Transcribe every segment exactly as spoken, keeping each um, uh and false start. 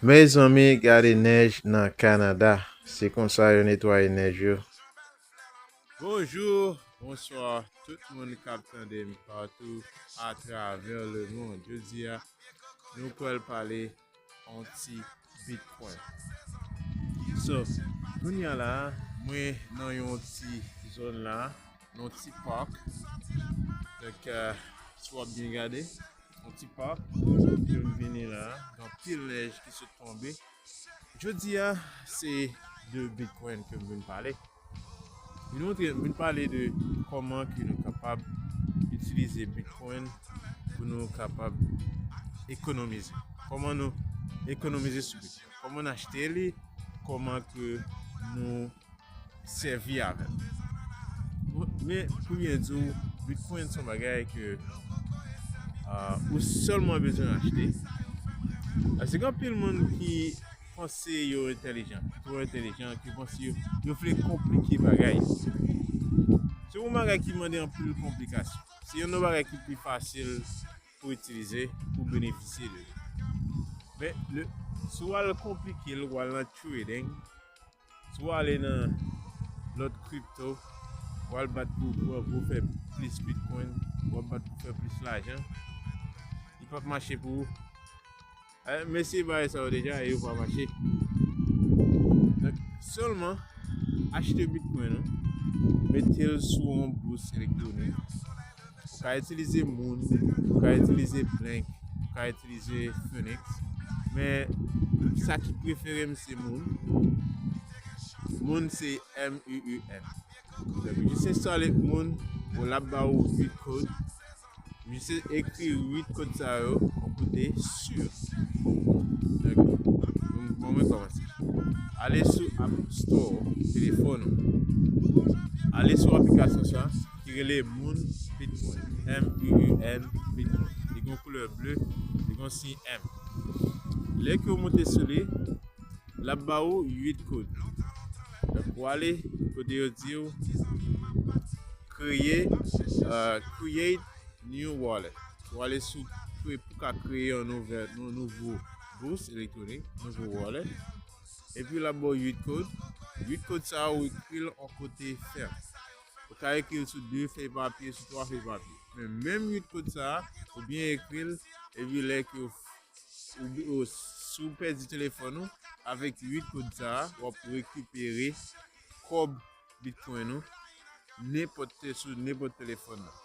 Mezanmi, gade nèj nan Kanada. Se konsa yo netwaye nèj yo. Bonjou, bonswa, tout moun k ap tande m patou atravè lemonn. Jodi a, nou pral pale yon ti Bitcoin. So, kounye a la, mwen nan yon ti zòn la, nan yon ti pak. Donk, euh, si w ap byen gade, yon ti pak, ke m vini la, gen anpil nèj ki sot tonbe. Jodi a, se de Bitcoin ke m vin pale. Vin montre, vin pale de kòman ke nou kapab itilize Bitcoin pou nou kapab ekonomize. Kòman nou ekonomize sou Bitcoin? Kòman n achte li? Kòman ke nou sèvi avè l? Men, pou byen di w, Bitcoin se yon bagay ke, ah, ou sèlman bezwen achte. Paske gen anpil moun ki panse yo entèlijan, ki twò entèlijan, ki panse yo, yo vle konplike bagay. Se yon bagay ki mande anpil konplikasyon. Se youn nan bagay ki pi fasil pou itilize, pou benefisye de li. Men, le, si w al konplike l, w al nan trading, si w ale nan lòt kripto, w al bat pou, pou, pou fè plis Bitcoin, w ap bat pou fè plis lajan, li p ap mache pou ou. Eh, m eseye bagay sa yo deja e yo pa mache. Donk, sèlman achte Bitcoin ou, mete l sou yon bous elektwonik. Ou ka itilize Muun, ou ka itilize Blink, ou ka itilize Phoenix. Men sa ki prefere m se Muun. Muun se M U U N. Donk, jis enstale Muun, bon, l ap ba ou uit kòd. Jis ekri uit kòd sa yo yon kote sur. Donk, bon, mwen kòmanse. Ale sou App Store telefòn ou. Ale sou aplikasyon sa ki rele Muun Bitcoin. M U U N Bitcoin. Li gen yon koulè ble, li gen yon siy M. Lè ke w monte sou li, l ap ba ou uit kòd. Donk, ou ale kote yo di w kreye, euh, create new wallet. Ou ale sou kre-, pou ka kreye yon nouvèl, yon nouvo bous elektwonik, nouvo wallet. Epi l ap ba w uit kòd. Uit kòd sa a, ou ekri l yon kote fèm. Ou ka ekri l sou de fèy papye, sou twa fèy papye. Men menm uit kòd sa a, ou byen ekri l, epi lè ke ou, ou, si w pèdi telefòn ou, avèk uit kòd sa a, w ap rekipere kòb Bitcoin ou, nenpòt te-, sou nenpòt telefòn nan.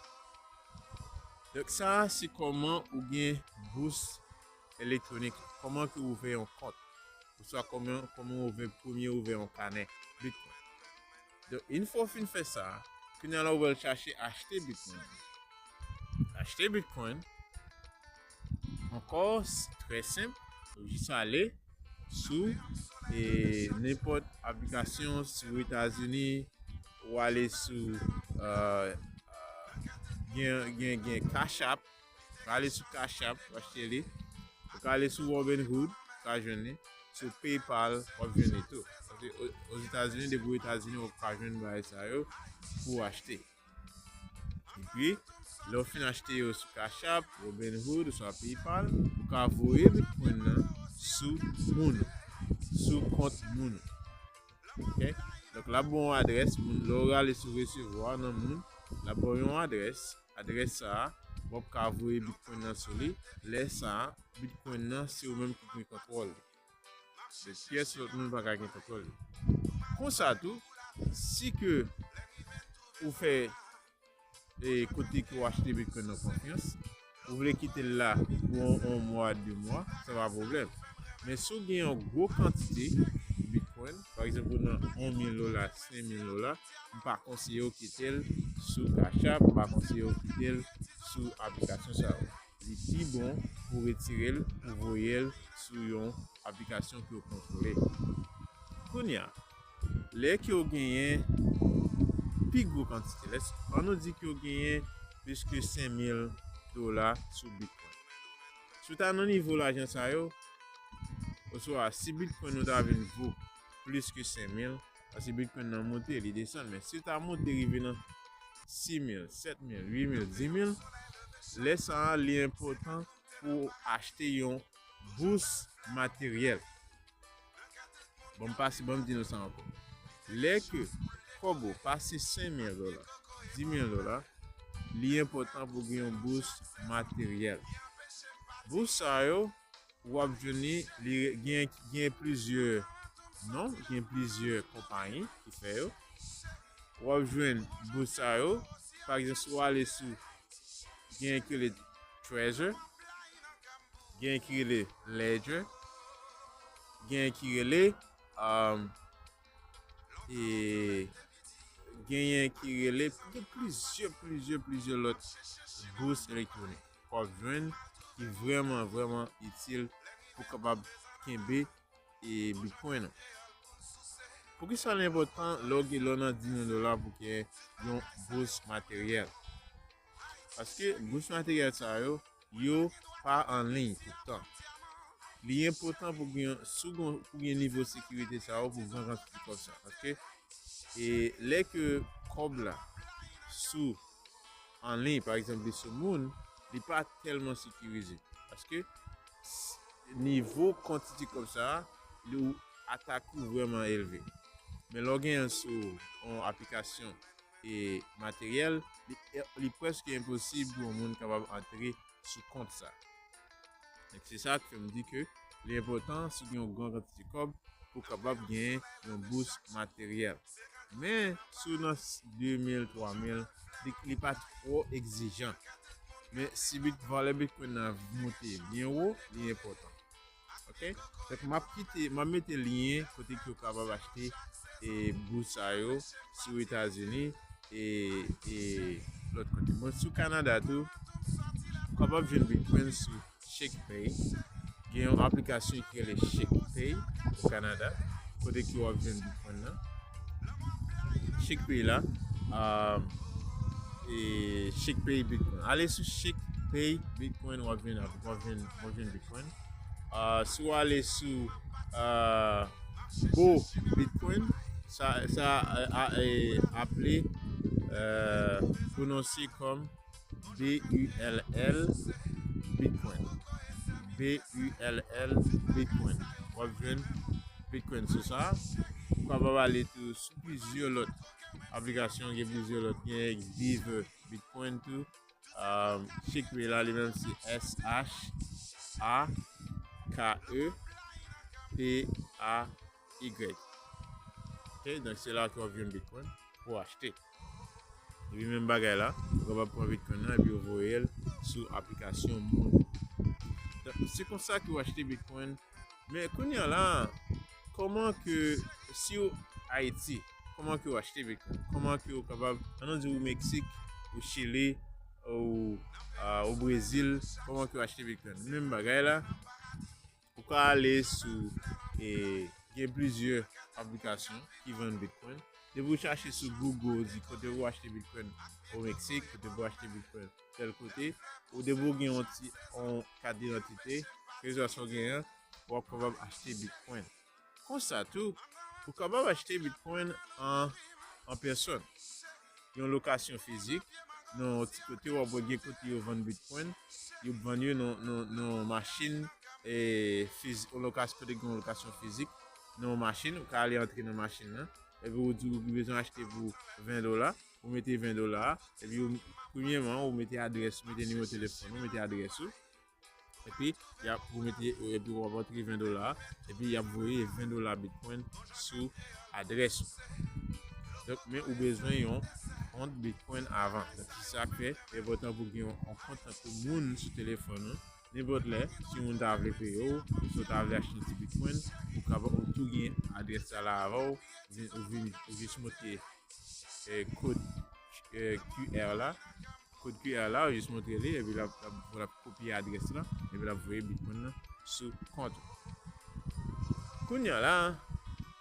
Donk, sa a, se kòman ou gen bous elektwonik, kòman ke ou ouvè yon kont, oswa kòman, kòman ou ouvè, premye ouvè yon kanè Bitcoin. Donk, yon fwa w fin fè sa, kounye a la ou pral chache achte Bitcoin. Achte Bitcoin, ankò, s-, trè senp, ou jis ale sou, e, nenpòt aplikasyon sou Etazini, ou ale sou, euh, euh, gen, gen, gen Cash App, ou ka ale sou Cash App, ou achte li. Ou ka ale sou Robinhood, ou ka jwenn li. Sou PayPal, w ap jwenn li tou. Paske o-, Ozetazini, depi w Etazini, w ap ka jwenn bagay sa yo pou w achte. Epi, lè w fin achte yo sou Cash App, Robinhood, oswa PayPal, ou ka voye Bitcoin nan sou Muun, sou kont Muun. Ok? Donk, l ap ba w yon adrès, Muun, lè w ale sou resevwa nan Muun, l ap ba w yon adrès. Adrès sa a, w ap ka voye Bitcoin nan sou li. Lè sa a, Bitcoin nan, se ou menm ki gen kontwòl li. Se pyès lòt moun pa ka gen kontwòl li. Konsa tou, si ke ou fè, e, kote ke w achte Bitcoin nan konfyans, ou vle kite l la pou yon, yon mwa, de mwa, sa pa pwoblèm. Men si w gen yon gwo kantite Bitcoin, pa egzanp, ou nan yon mil dola, senk mil dola, m pa konseye w kite l sou Cash App, m pa konseye w kite l sou aplikasyon sa yo. Li pi bon pou retire l, pou voye l sou yon aplikasyon ke w kontwole. Kounye a, lè ke w genyen pi gwo kantite, lè, ann nou di ke w genyen plis ke senk mil dola sou Bitcoin. Si w ta nan nivo lajan sa yo, oswa si Bitcoin ou ta vin vo plis ke senk mil, paske Bitcoin nan monte, li desann, men si l ta monte rive nan sis mil, sèt mil, uit mil, dis mil, lè sa a, li enpòtan pou w achte yon bous materyèl. Bon, m pase, bon, m di nou sa ankò. Lè ke kòb ou pase senk mil dola, dis mil dola, li enpòtan pou gen yon bous materyèl. Bous sa yo, w ap jwenn li, li gen, gen plizyè non, gen plizyè konpayi ki fè yo. W ap jwenn bous sa yo, pa egzanp, si w ale sou, gen ki rele Treasure, gen ki rele Ledger, gen ki rele, um, e, genyen ki rele, gen plizyè, plizyè, plizyè lòt bous elektwonik w ap jwenn ki vrèman, vrèman itil pou kapab kenbe e Bitcoin ou. Poukisa l enpòtan lè w gen, lè w nan dis mil dola pou gen yon bous materyèl? Paske bous materyèl sa yo, yo pa an liy tout tan. Li enpòtan pou gen, si w gen, pou gen nivo sekirite sa yo pou gran kantite kòb sa. Paske, e, lè ke kòb la sou an liy, pa egzanp, li sou moun, li pa tèlman sekirize. Paske s-, nivo kantite kòb sa a, li, atak ou vrèman elve. Men lè w gen l sou yon aplikasyon e materyèl, li, li prèske enposib pou yon moun kapab antre sou kont sa. Donk, se sa k fè m di ke li enpòtan, si w gen yon gran kantite kòb, pou w kapab gen yon bous materyèl. Men, si w nan s-, de mil, twa mil, li, li pa twò egzijan. Men, si bit-, valè Bitcoin nan monte byen wo, li enpòtan. Ok? Donk, m ap kite, m ap mete lyen kote ke w kapab achte, e, bous sa yo sou Etazini e, e lòt kote. Bon, sou Kanada tou, ou kapab jwenn Bitcoin sou ShakePay. Gen yon aplikasyon ki rele ShakePay o Kanada, kote ke w ap jwenn Bitcoin nan. ShakePay la, ah, e ShakePay Bitcoin. Ale sou ShakePay Bitcoin, w ap jwenn, w ap jwenn, w ap jwenn Bitcoin. Ah, si w ale sou, ah, Bo Bitcoin, sa, sa, eh, a, eh, aple, eh, pwononse kòm B U L L Bitcoin. B U L L Bitcoin. W ap jwenn Bitcoin sou sa. Ou kapab ale tou sou plizyè lòt aplikasyon, gen plizyè lòt, gen Beaver Bitcoin tou. Um, ShakePay la, li menm se S H A K E P A Y. Ok, donk se la ke w ap jwenn Bitcoin pou w achte. Epi menm bagay la, ou kapab pran Bitcoin nan epi w voye l sou aplikasyon moun. Donk, se konsa ke w achte Bitcoin. Men kounye a la, kòman ke, si w Ayiti, kòman ke w achte Bitcoin? Kòman ke w kapab, ann nou di ou Meksik, ou Chili, ou, ah, ou Brezil, kòman ke w achte Bitcoin? Menm bagay la, ou ka ale sou, e, gen plizyè aplikasyon ki vann Bitcoin. Depi w chache sou Google, ou di kote pou w achte Bitcoin o Meksik, kote pou w achte Bitcoin tèl kote, ou depi w gen yon ti, yon kat didantite, keseswa sa w genyen, w ap kapab achte Bitcoin. Konsa tou, ou kapab achte Bitcoin an, an pèsòn. Yon lokasyon fizik, nan yon ti kote, w ap wè gen kote yo vann Bitcoin, yo vann yo nan, nan, nan yon machin, e, fizik, yon lokasyon, kote gen yon lokasyon fizik, nan yon machin, ou ka ale antre nan machin nan, epi ou di ou bezwen achte pou ven dola, ou mete ven dola, epi ou, premyèman, ou mete adrès, ou mete nimewo telefòn ou, mete adrès ou, epi y ap, ou mete, epi w ap antre ven dola, epi y ap voye ven dola Bitcoin sou adrès ou. Donk, men ou bezwen yon kont Bitcoin avan. Donk, se sa k fè, li enpòtan pou gen yon, yon kont tankou moun sou telefòn ou. Nenpòt lè, si yon moun ta vle peye w, si w ta vle achte yon ti Bitcoin, ou kapab, ou tou gen adrès sa la avè w, ou vin, ou vin, ou jis montre, eh, kòd, eh, Q R la. Kòd Q R la, ou jis montre li, epi l ap, l ap, l ap kopye adrès la, epi l ap voye Bitcoin nan sou kont ou. Kounye a la,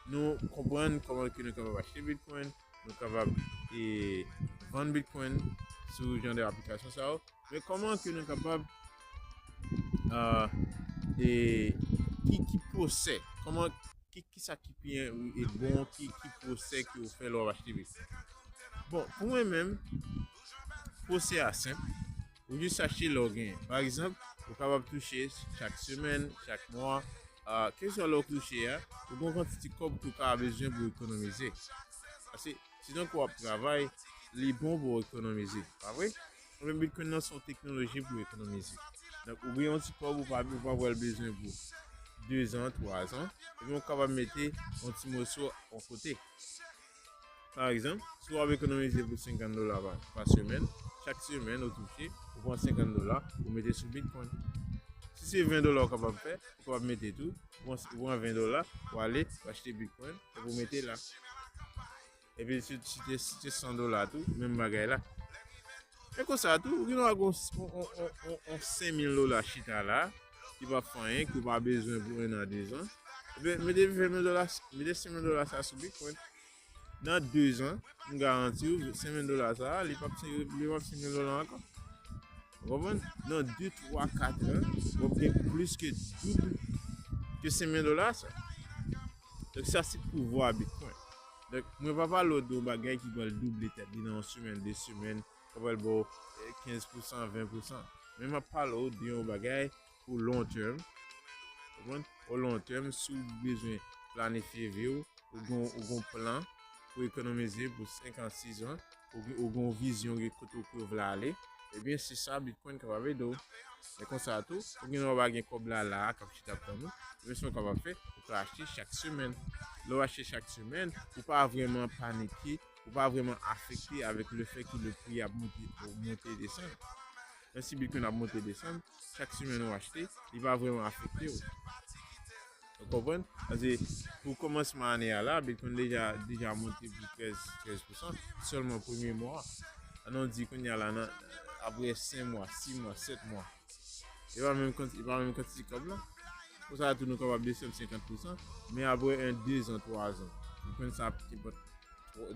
nou konprann kòman ke nou kapab achte Bitcoin, nou kapab, e, vann Bitcoin sou jan de aplikasyon sa yo. Men kòman ke nou kapab, ah, e, ki, ki pwosè, kòman, ki, ki sa ki pi, e, bon, ki, ki pwosè ke w fè lè w ap achte Bitcoin? Bon, pou mwen menm, pwosè a senp. Ou jis achte lè w genyen. Pa egzanp, ou kapab touche chak semèn, chak mwa, Ah, kesyon lè w kouche a, ou gen yon kantite kòb ke w ka bezwen pou w ekonomize. Paske, si tankou w ap travay, li bon pou w ekonomize, pa vre? Ebyen, Bitcoin nan se yon teknoloji pou w ekonomize. Donk, ou gen yon ti kòb ou pa, ou pa pral bezwen pou de zan, twa zan, ebyen, ou kapab mete yon ti moso yon kote. Pa egzanp, si w ap ekonomize pou senkant dola pa, pa semèn, chak semèn ou touche, ou pran senkant dola, ou mete sou Bitcoin. Si se ven dola ou kapab fè, ou kapab mete tou, ou pran, ou pran ven dola, ou ale, ou achte Bitcoin, epi ou mete la. Epi si, si te, si te san dola tou, menm bagay la. E konsa tou, ou gen dwa gen yon, yon, yon, yon, yon senk mil dola chita la, ki p ap fè anyen, ki w pa bezwen pou en an, de zan. Ebyen, mete ven mil dola, mete senk mil dola sa sou Bitcoin. Nan de zan, m garanti w, senk mil dola sa a, li p ap, li p ap senk mil dola ankò. Ou konprann? Nan de, twa, kat an, w ap gen plis ke doub ke senk mil dola sa. Donk, sa se pouvwa Bitcoin. Donk, mwen pa pale w de yon bagay ki pral double tèt li nan yon semèn, de semèn, ki pral ba w, eh, kenz pousan, ven pousan. Men m ap pale w de yon bagay pou long term. Ou konprann? O long term, si w bezwen planifye vi w, ou gen, ou gen plan pou ekonomize pou senk an, sis an, ou gen, ou gen yon vizyon, gen kote ou vle ale, ebyen, se sa Bitcoin kapab ede w. Men konsa tou, ou gen dwa pa gen kòb la la a k ap chita ap tann ou, men sa w kapab fè, ou ka achte chak semèn. Lè w achte chak semèn, ou pa vrèman panike, ou pa vrèman afekte avèk le fè ke le pri ap monte, monte, desann. Menm si Bitcoin ap monte, desann, chak semèn ou achte, li pa vrèman afekte w. Ou konprann? Paske pou kòmansman ane a la, Bitcoin deja, deja monte pou trèz, trèz pousan sèlman premye mwa a. Ann nou di kounye a la, nan, apre senk mwa, sis mwa, sèt mwa. E pa menm kantite, e pa menm kantite kòb la. Konsa tou nou kapab desann senkant pousan, men apre en, de zan, twa zan, Bitcoin sa ap te pot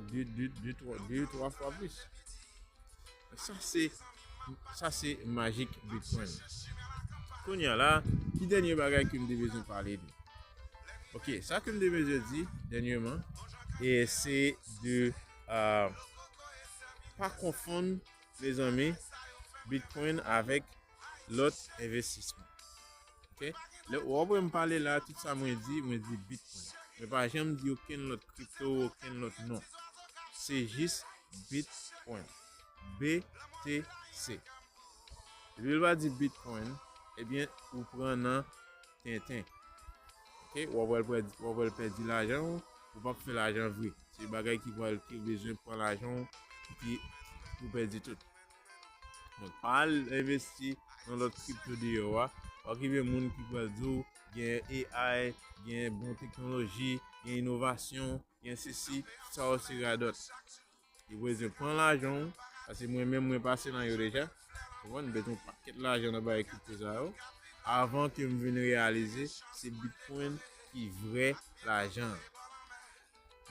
de, de, de, twa, de, twa fwa plis. Sa se, sa se majik Bitcoin. Kounye a la, ki dènye bagay ke m te bezwen pale de? Ok, sa ke m te bezwen di dènyèman, e se de, ah, pa konfonn, mezanmi, Bitcoin avèk lòt envestisman. Ok? Lè w ap wè m pale la, tout sa mwen di, mwen di Bitcoin. Mwen pa janm di okenn lòt kripto, okenn lòt non. Se jis Bitcoin. B T C. Depi l pa di Bitcoin, ebyen, ou pran nan tenten. Ok? W ap wè l pèdi, w ap wè l pèdi lajan w, ou p ap fè lajan vre. Se bagay ki pral, ki bezwen pran lajan w, ki, ki pèdi tout. Donk, pa al envesti nan lòt kripto deyò a. W ap gen moun ki pral di w gen A I, gen bon teknoloji, gen inovasyon, gen sesi, sa yo se radòt. Yo bezwen pran lajan w, paske mwen menm mwen pase nan yo deja. Ou konprann? M pèdi yon pakèt lajan nan bagay kripto sa yo. Avan ke m vin reyalize, se Bitcoin ki vrè lajan an.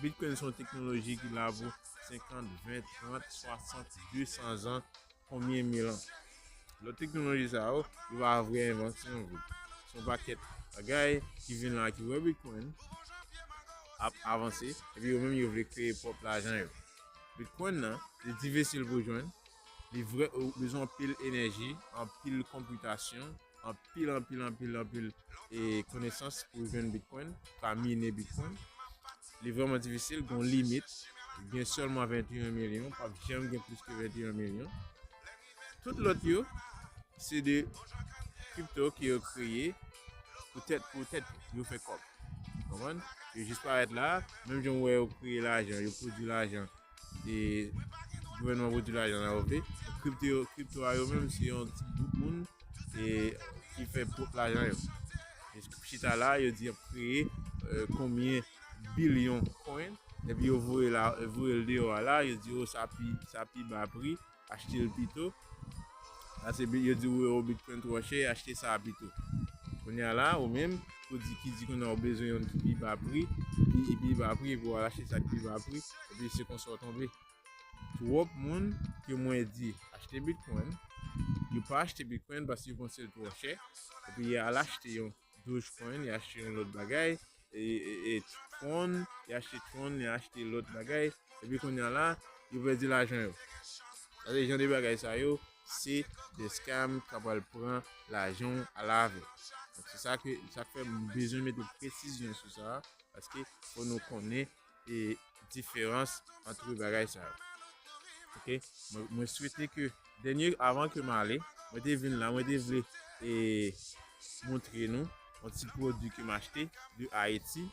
Bitcoin se yon teknoloji ki la pou senkant, ven, trant, swasant, de san zan, konbyen mil an. Lòt teknoloji sa yo, yo pa vrè envansyon vre. Se yon pakèt bagay ki vin la ki wè Bitcoin ap avanse, epi yo menm yo vle kreye pwòp lajan yo. Bitcoin nan, li difisil pou jwenn, li vrè, ou bezwen anpil enèji, anpil konpitasyon, anpil, anpil, anpil, anpil, e konesans pou jwenn Bitcoin, pou ka mine Bitcoin. Li vrèman difisil, gon limit, gen sèlman venteyen milyon, p ap janm gen plis ke venteyen milyon. Tout lòt yo, se de kripto ke yo kreye pou tèt, pou tèt yo fè kòb. Konprann? Yo jis parèt la, menm jan w wè yo kreye lajan, yo pwodui lajan, e gouvènman pwodui lajan nan yo vle. Kripto, kripto a yo menm se yon ti gwoup moun e ki fè pwòp lajan yo. E chita la, yo di y ap kreye, euh, konbyen bilyon coin, epi yo voye la, voye l deyò a la, yo di, o, sa pi, sa pi ba pri, achte l pito. Paske bi-, yo di w, o, Bitcoin twò chè, achte sa pito. Kounye a la, ou menm, ou di ki di kounye a ou bezwen youn ki pi ba pri, pi, pi ba pri, epi w al achte sa ki pi ba pri, epi se konsa w tonbe. Twòp moun ke mwen di achte Bitcoin, yo pa achte Bitcoin paske yo panse l twò chè, epi y al achte yon Dogecoin, y achte yon lòt bagay, e, e, e Tron, y achte Tron, y achte lòt bagay, epi kounye a la, yo pèdi lajan yo. Sa se jan de bagay sa yo, se de scam k ap al pran lajan w al avè. Donk, se sa ke, sa k fè m bezwen mete presizyon sou sa, paske fò nou konnen e diferans ant bagay sa yo. Ok? Mwen, mwen swete ke dènye, avan ke m ale, mwen te vin la, mwen te vle e montre nou yon ti pwodui ke m achte de Ayiti.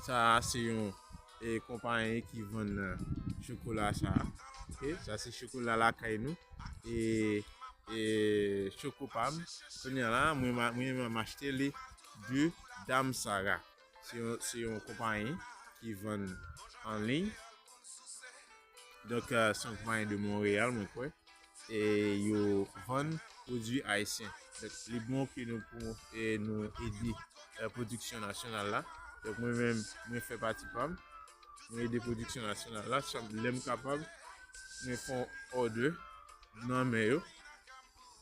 Sa a se yon e, konpayi ki vann e, chokola sa a. Ok? Sa se chokola lakay nou. E, e Choco Pam. Kounye a la, mwen, ma- mwen, mwen m achte li de Dam Sara. Se yon, se yon konpayi ki vann an liy. Donk, e, se yon konpayi de Monreyal, mwen kwè. E yo vann pwodui ayisyen. Donk, li bon ke nou pou e, nou ede e, pwodiksyon nasyonal la. Donk, mwen menm, mwen fè pati pa m. Mwen ede pwodiksyon nasyonal la. Sa, lè m kapab, mwen fè yon òdè nan men yo.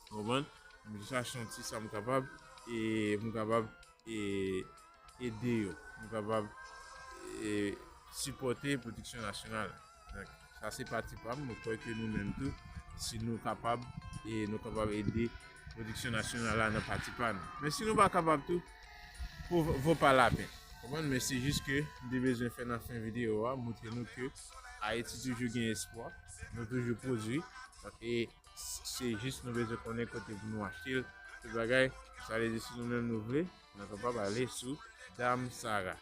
Konprann? M jis achte yon ti sa m kapab, e m kapab e, ede yo. M kapab e, sipòte pwodiksyon nasyonal. Donk, sa se pati pa m. Mwen kwè ke nou menm tou, si nou kapab, e nou kapab ede pwodiksyon nasyonal la nan pati pa nou. Men si nou pa kapab tou, pou vo pa lapenn. Konprann? Men se jis ke m te bezwen fè nan fen videyo a, montre nou ke Ayiti toujou gen espwa, nou toujou pwodui. Donk, e se jis nou bezwen konnen kote pou nou achte l. Tout bagay, sa vle di si nou menm nou vle, nou kapab ale sou Dam Sara.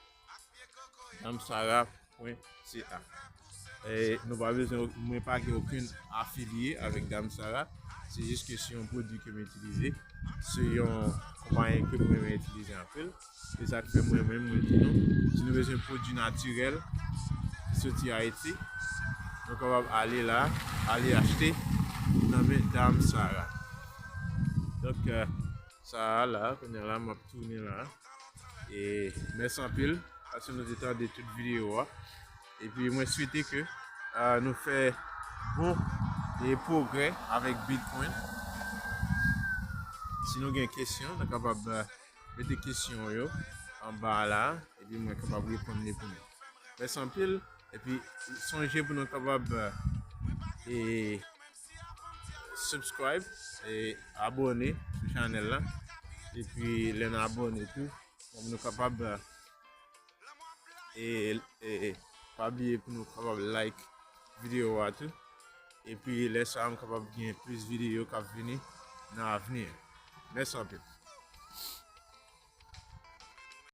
Dam Sara pwen C A. E nou pa bezwen, mwen pa gen okenn afilye avèk Dam Sara. Se jis ke se yon pwodui ke m itilize. Se yon konpayi ke mwen renmen itilize anpil. Se sa k fè mwen menm, mwen di nou, si nou bezwen pwodui natirèl ki soti Ayiti, nou kapab ale la, ale achte nan men Dam Sara. Donk, e, sa a la, kounye a la, m ap tounen la. E mèsi anpil, paske nou te tande tout videyo a. Epi mwen swete ke, e, nou fè bon e pwogrè avèk Bitcoin. Si nou gen kesyon, nou kapab, e, mete kesyon yo anba la, epi mwen kapab reponn li pou nou. Mèsi anpil, epi sonje pou nou kapab, e, subscribe e abòne sou chanèl la. Epi lè n abòne tou, pou nou kapab, e, e, e, pa bliye pou nou kapab like videyo a tou. Epi lè sa a, m kapab gen plis videyo k ap vini nan avni. Mèsi anpil.